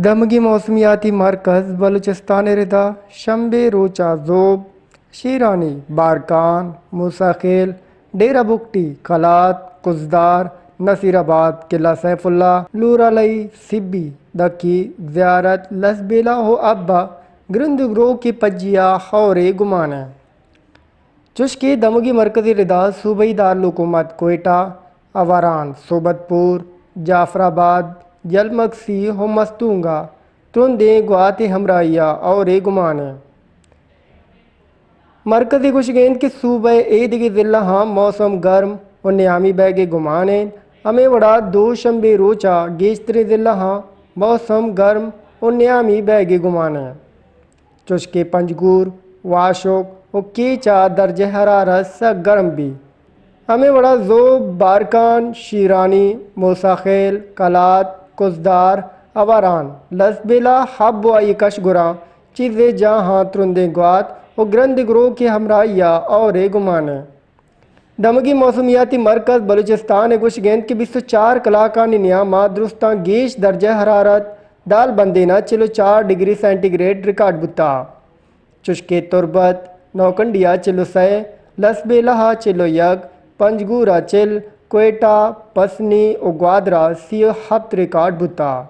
دمگی موسمیاتی مرکز بلوچستان ءِ ردا شنبے روچ ءَ زوب، شیرانی، بارکان، موسی خیل، ڈیرہ بگٹی، قلات، کزدار، نصیر آباد، قلعہ سیف اللہ، لورالئی، سبی، دکی، زیارت، لسبیلہ ءُ حب ءَ گرند ءُ گروک ءِ پجی ءَ ہور ءِ گمان اِنت۔ چوشکہ دمگی مرکز ءِ ردا صوبائی دارالحکومت کوئٹہ، آواران، صحبت پور، جعفر آباد، یلمکسی ءُ مستونگ ءَ ترندیں گوات ءِ ہمراہی ءَ ہور ءِ گمان اِنت۔ مرکز ءِ گوشگ اِنت کہ صوبہ ءِ اے دگہ ضلع آں موسم گرم ءُ نیامی بئیگ ءِ گمان اِنت، ہمے وڑا دوشنبے روچ ءَ گیشتریں ضلع آں موسم گرم ءُ نیامی بئیگ ءِ گمان اِنت۔ چوشکہ پنجگور، واشک ءُ کیچ ءَ درجہ حرارت سک گرم بیت۔ ہمے وڑا زوب، بارکان، شیرانی، موسی خیل، قلات، کزدار، آواران، لسبیلہ، حب ءُ آئی کش گراں چیزے جاہاں ترندیں گوات ءُ گرند گروک ءِ ہمراہی ءَ ہور ءِ گمان اِنت۔ دمگی موسمیاتی مرکز بلوچستان ءِ گوشگ اِنت کہ بیست ءُ چار کلاکانی نیام ءَ درستاں گیش درجہ حرارت دالبندین ءَ چل ءُ چار ڈگری سینٹی گریڈ ریکارڈ بوتگ۔ چوشکہ تربت، نوکنڈی ءَ چل ءُ سئے، لسبیلہ ءَ چل ءُ یک، پنجگور ءَ چل، کوئٹہ، پسنی ءُ گوادر ءَ سی ءُ ہپت ریکارڈ بوتگ۔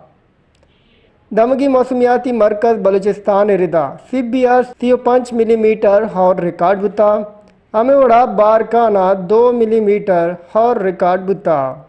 دمگی موسمیاتی مرکز بلوچستان ءِ ردا سبی ءَ سی ءُ پنچ ملی میٹر ہور ریکارڈ بوتگ، ہمے وڑا بارکان ءَ دو ملی میٹر ہور ریکارڈ بوتگ۔